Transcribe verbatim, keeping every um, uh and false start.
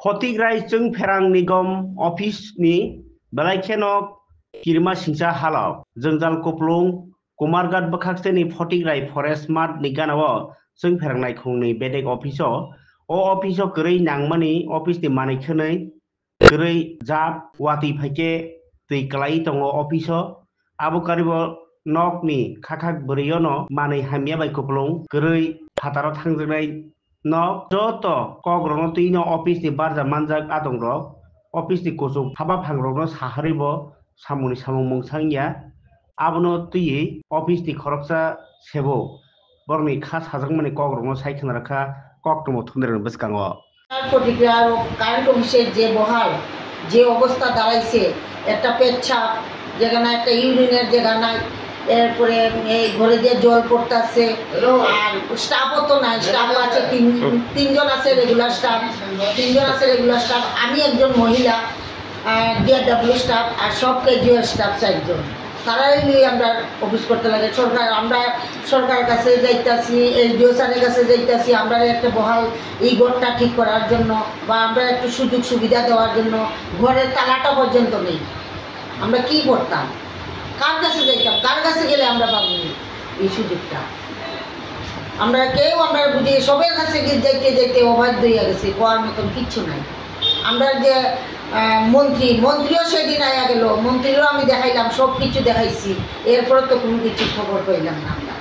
Photikrai Chwngpherang Nigom office ni belai kheno kirima singcha halok. Jwngjal kuplung Kumarghat bwkhaksteni Photikrai Forest Mart ni gana o Chwngpherang naikhungni bedek office o. O office o kwrwi nangmani office ni manwi khwnwi kwrwi jab watwi phaikhe twi kwlai tongo office o. Abo karibo nokni khakhak bwrwiono manwi hamya bai kupulung kwrwi phataro thangjaknai nok joto kokrokno twino office ni barja manjak adongrok office ni kuchuk haba phangrokno saharwibo samungni samung mungsang ya. Abono twiwi office ni khoroksa sebo borokni kha sajakmani kokrokno sai khna rwkha koktwma thumnairokni bwskango. তার প্রতিক্রিয়া ও কারেন্ট অফিসের যে বহাল, যে অবস্থা দাঁড়াইছে, একটা পেচ্ছাপ, যেখানে একটা ইউরিনের জায়গা নাই, এরপরে এই ঘরে যে জল পড়তেছে, আর স্টাফও তো নাই, স্টাফ আছে তিন, তিনজন আছে রেগুলার স্টাফ, তিনজন আছে রেগুলার স্টাফ, আমি একজন মহিলা, ডিআরডব্লিউ স্টাফ আর সব ক্যাজুয়াল স্টাফ চারজন। তারাই নিয়ে আমরা অফিস করতে লাগে। সরকার, আমরা সরকার কাছে যাইতাছি, এসডিও স্যারের কাছে যাইতাছি, আমরা একটা বহাল এই ঘরটা ঠিক করার জন্য বা আমরা একটু সুযোগ সুবিধা দেওয়ার জন্য। ঘরের তালাটা পর্যন্ত নেই। আমরা কি করতাম? কার কাছে যাইতাম? কার কাছে গেলে আমরা পাবো এই সুযোগটা? আমরা কেউ, আমরা বুঝি সবের কাছে গিয়ে যাইতে যাইতে অবাধ্য হইয়া গেছি, করার মতন কিচ্ছু নাই। আমরা যে আহ, মন্ত্রী, মন্ত্রীও সেদিন আয়া গেল, মন্ত্রীরও আমি দেখাইলাম, সব কিছু দেখাইছি, এরপরে তো কোনো কিছু খবর পাইলাম না আমরা।